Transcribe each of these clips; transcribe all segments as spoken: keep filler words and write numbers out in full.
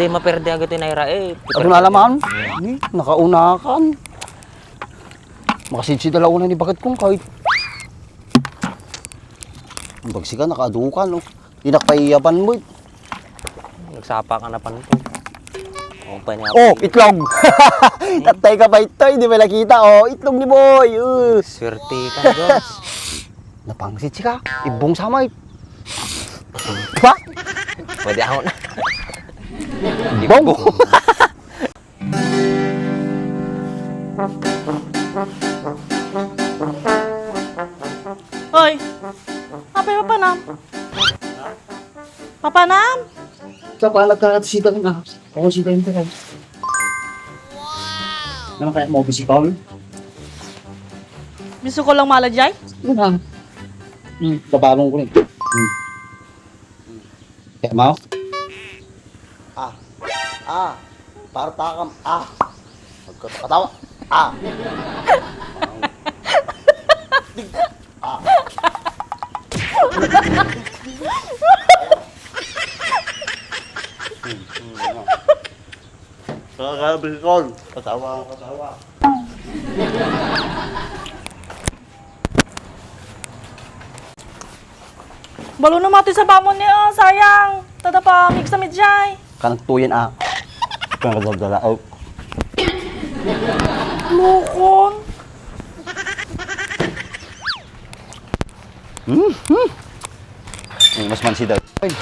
Di maperde agad ti naira, eh. Adu na laman. Di, nakaunakan. Makasidsid a la unay ni bagad kong kahit. Ang bagsi ka, nakaadukan, no? Di nakapaiyaban mo, eh. Nagsapa ka na pan ito. Oh, pa niya. Oh, itlog! Tatay ka pa ito, hindi mo nakita. Oh, itlog ni Boy. Uh. Swerte ka, Jones. Napangsit ka. Ibong samay. Ba? Pwede ako na. Bong! Hoy! Apay mapanam? Mapanam? Sa pa, nagkakatsita ka na. Ako si Bente. Ano kaya mo, busy call? Gusto ko lang mala, Jai? Ano? Hmm, babalong ko rin. Hmm. Kaya mo? Ah. Ah. Para takam. Ah. Magkatawa. Ah. Dig. Ah. Kagabi ko. Katawa, katawa. Balo na mati sa bamon ni, oh, sayang. Tada pa, mix sa midjay. Kanang tuyen, ah. Kanang kadaldala, oh. Lukon. Hmm, hmm. Ay, mas mansi daw. Ay.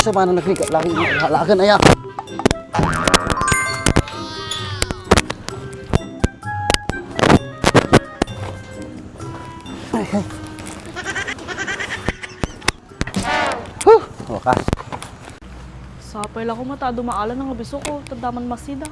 Sa mana nagrigat lagi nga alagan aya. Huh! Wakas. Sapay la koma ta dumaalan nga bisok ko, taddaman masida.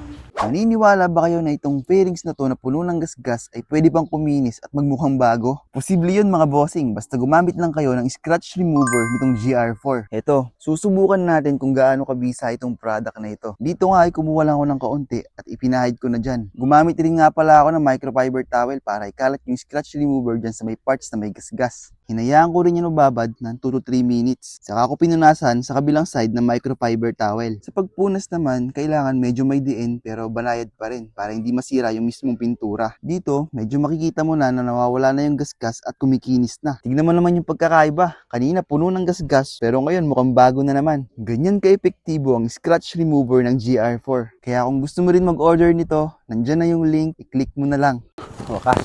Naniniwala ba kayo na itong fairings na to na puno ng gasgas ay pwede pang kuminis at magmukhang bago? Posible yun, mga bossing, basta gumamit lang kayo ng scratch remover nitong G R four. Eto, susubukan natin kung gaano kabisa itong product na ito. Dito nga ay kumuha lang ako ng kaunti at ipinahid ko na dyan. Gumamit rin nga pala ako ng microfiber towel para ikalat yung scratch remover dyan sa may parts na may gasgas. Hinayaan ko rin yan mababad ng two to three minutes. Saka ko pinunasan sa kabilang side ng microfiber towel. Sa pagpunas naman, kailangan medyo may diin pero banayad pa rin para hindi masira yung mismong pintura. Dito, medyo makikita mo na na nawawala na yung gasgas at kumikinis na. Tignan mo naman yung pagkakaiba. Kanina puno ng gasgas pero ngayon mukhang bago na naman. Ganyan ka-epektibo ang scratch remover ng G R four. Kaya kung gusto mo rin mag-order nito, nandyan na yung link, i-click mo na lang. Wakas.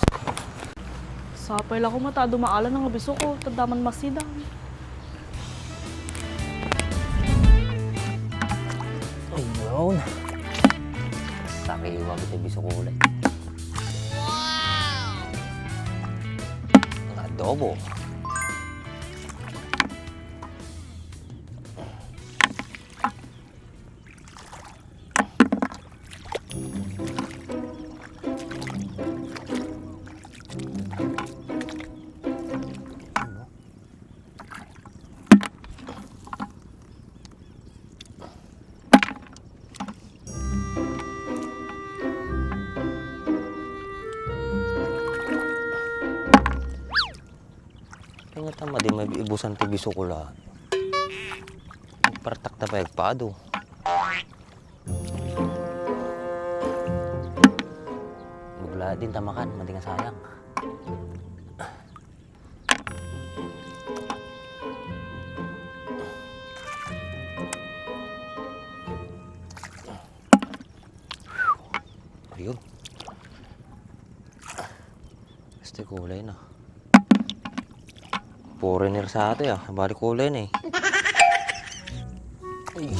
Sapay la koma ta dumaalan nga bisok ko, taddaman masida. Ayun. Sakiwa kita bisok ko ulit. Wow! Adobo. Kanya tama, di maibusan ti bisukula. Partak ta pa agpado. Bugla din tamakan, madi nga sayang. Ayun. Este kulay na. Foreigner sa ato ya. Balik kulay na eh. Ay.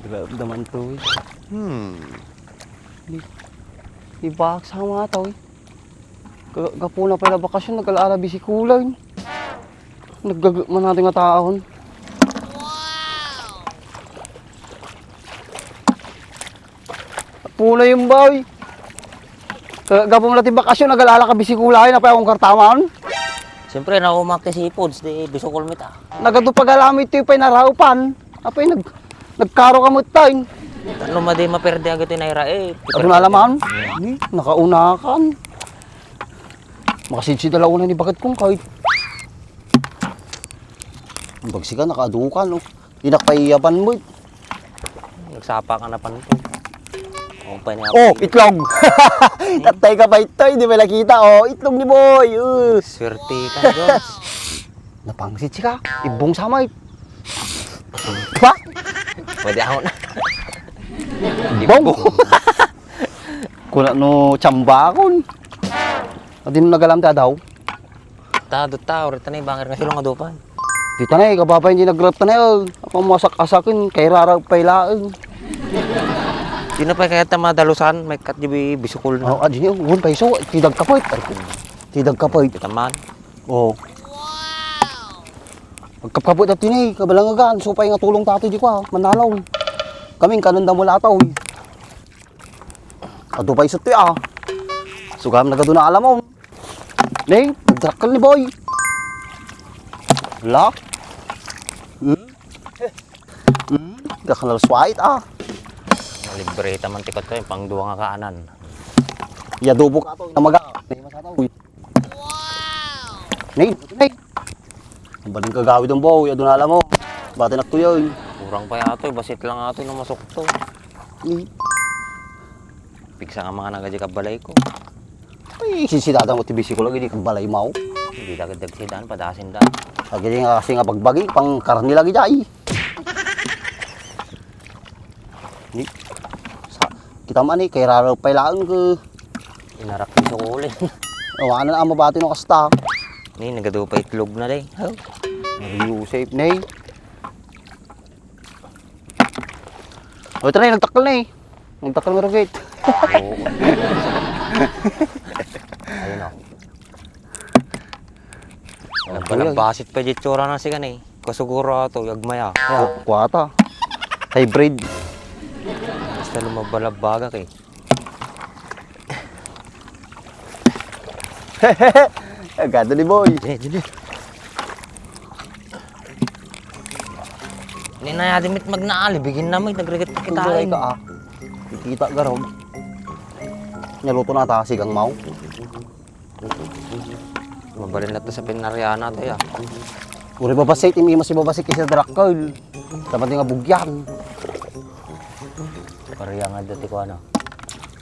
Grabe naman to eh. Hmm. Di, di baksa nga to eh. Ga-, gapu na pala bakasyon, nag-alaala bisukula eh. Naggagik man natin nga taon. Puna yung boy. Ka-, gapum na ti bakasyon, nagalala ka bisikulayan, apay akong kartaman. Siyempre, naumak ti seafoods, di bisukol mi ta. Nagadu pagalamit ti pay naraupan. Apay nag-, nagkaro ka met tayo. Ano madi maperde agad ti naira, eh. Ano na laman? Ni, nakaunakan. Makasidsid ala unay ni baket kong kay. Ang bagsikan, nakaadukan, no? Di nakapaiyaban mo, eh. Nagsapa ka na pan ko. Oh, pa niya. Oh, itlog! Tatay ka pa ito, hindi mo nakita. Oh, itlog ni Boy. Uh. Swerte ka, Jones. Napangsit ka. Ibong samay. Ba? Pwede ako na. Ibong. Kuna no tsamba akon. Adi no nagalam ta daw. Ta, do ta, uri ta na ibanger nga silong adupan. Di ta na, eh, kababay, hindi nagrap ta na, eh. Ako masak-asakin, kay rarag pay laeng. Di na pay kaya ta madalusan, may kat di bisukol na. Oh, adi niyo, won pay so, tidag kapoy. Tidag kapoy. Kita man. Oh. Pagkapkapot at tinay, kabalangagan, supay nga tulong tato di ko, ah, manalaw. Kaming kananda mo lataw, eh. Adu pay isut ti, ah. Sugam nagadu na alamon. Nay, nagdrakkel ni Boy. Wala. Hmm? Hmm? Dakkel swait, ah. Libre ta man ti kotko, yung pang duwa nga kaanan. Yadubo ka to, namaga. Nay, masataw, eh. Wow! Nay, nay. Ang baling kagawid ang baw, yadunala mo. Bati na kuya, eh. Kurang pa yato, eh. Basit lang ato, no, masukto. Eh. Pigsa nga mga nagaji kabalay ko. Ay, sisidada mo ti bisikul, agidi kabalay mo. Hindi dagdag sidan, padasin dan. Agidi nga kasi nga bagbagi, pang karni lagi jay. Ni, sa, kita man eh, kay raraw pay laeng ko. Inarak ni sukuli. Awanan ang mabati no kasta. Ni, nagadu pa itlog na day. Mario safe na eh. O, ito na eh, nagtakal na eh. Nagtakal nga rugit. Oo. Ayun o. Nagbalabbasit pa di tsura na sikan eh. Kasuguro ato, agmaya. Ku-, kuwata. Hybrid. Basta lumabalabaga kay. Agado ni Boy. Dili, dili. Ni na yadi met magnaali, bigin na met, nagrigat kita. Ay, ka, ah. Kikita garog. Naluto na ta, sigang maw. Mabalin na to sa pinariana to, ya. Uri babasik, imi mas ibabasik kaysa drakkel. Dapat nga bugyan. Pariya nga dati ko, ano?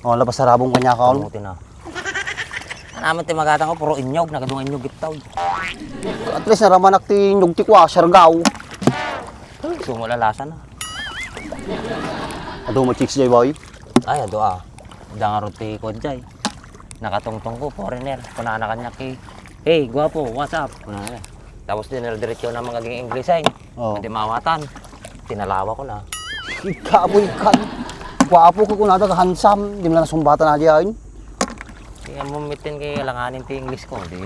Oh, labas sa rabong kanya ka, ano? Tumuti na. Ano naman ti magatang ko, puro inyog, nagadunga inyog gitaw. At least naramanak ti inyog ti kwa, siargaw. Sumulalasan na. Adu mo chicks, Jay Boy? Ay, adu ah. Dangarot ti kwan, Jay. Nakatungtong ko, foreigner. Kunana kanya ki, "Hey, guwapo, what's up?" Kunana. Tapos dinirdiretso na mga ging English ay. Oh. Pati mawatan. Tinalawa ko na. Ikapoy kan. Guwapo ko kunada ka handsome. Di mo na nasumbatan na diyan. Kaya mo mitin kay alanganin ti English ko, di.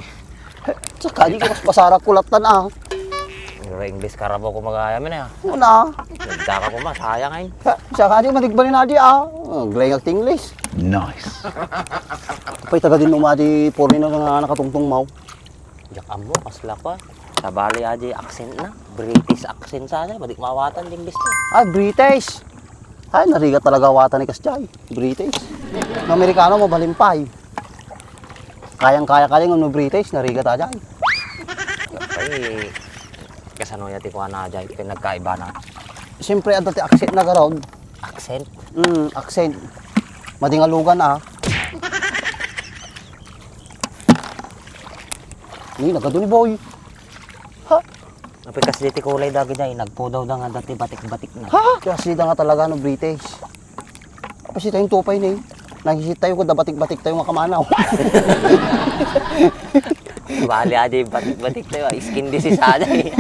Saka di ko mas pasara kulatan ah. Pero English karabo ko magaya man ah. Una. Nagdaka ko ma, sayang ay. Ha, saka di matigbalin na di ah. Oh, glengag ti English. Nice. Pay taga din umadi porino nga nakatungtong maw. Diak ammo, kasla pa. Sabali aja accent na. British accent sana, madik mawatan din gusto. Ah, British. Ay, narigat talaga watan ni Kasjay. British. Ang Amerikano, mabalin pa eh. Kayang-kaya ka rin, ano, British, narigat aja. Ay, kasano ya ti kuana aja, pinagkaiba na. Siyempre, adda ti accent na garog. Accent? Mm, accent. Madingalugan, ah. Ni, nagadu ni Boy. Ha? Apikas di ti kulay dagi day, nagpudaw da nga dati batik-batik na. Ha? Kasi da nga talaga no British. Kasi tayong tupay ni. Nahisit tayo ko da batik-batik tayo nga kamanaw. Bali aja yung batik-batik tayo, ah. Skin disease aja eh.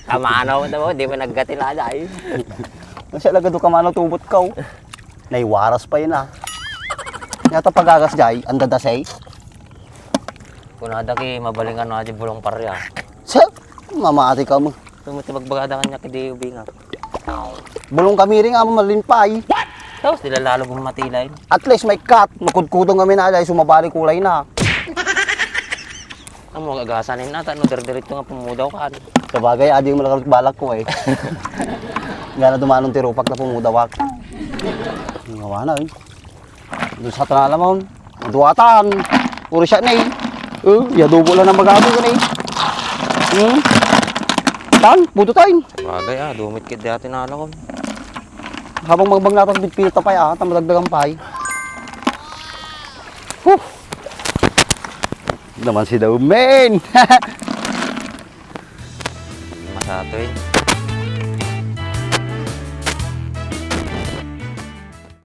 Kamanaw mo, di mo naggatil aja eh. Kasi alaga do kamanaw tubot ka, oh. Naiwaras pa yun, ah. Yata pagagas jay, ang dadasay. Kunada ki mabalingan na di bulong parya. Sa, mamati ka mo. Tumutibagbaga da kanya kidi ubinga. Bulong kami rin nga mamalinpay. Tapos di lalo gumati lain. At least may cut. Makudkudong kami na alay, sumabali kulay na. Amo, gagasanin na, tano, dire-diretso nga pumudaw ka. Sabagay, adi yung malakarot balak ko eh. Nga na dumanon ti rupak na pumudawak. Ang gawa na eh. Doon sa tanalamon. Duwatan. Puro siya na eh. Oh, yadubo lang ng magabi ko na eh. Hmm? Tan, buto tayo. Sabagay ah, dumit kit dati na alam ko. Habang magbang natas bitpita pa ya, tamadagdagan pa eh. Huh! Naman si Daw, men! Masatoy.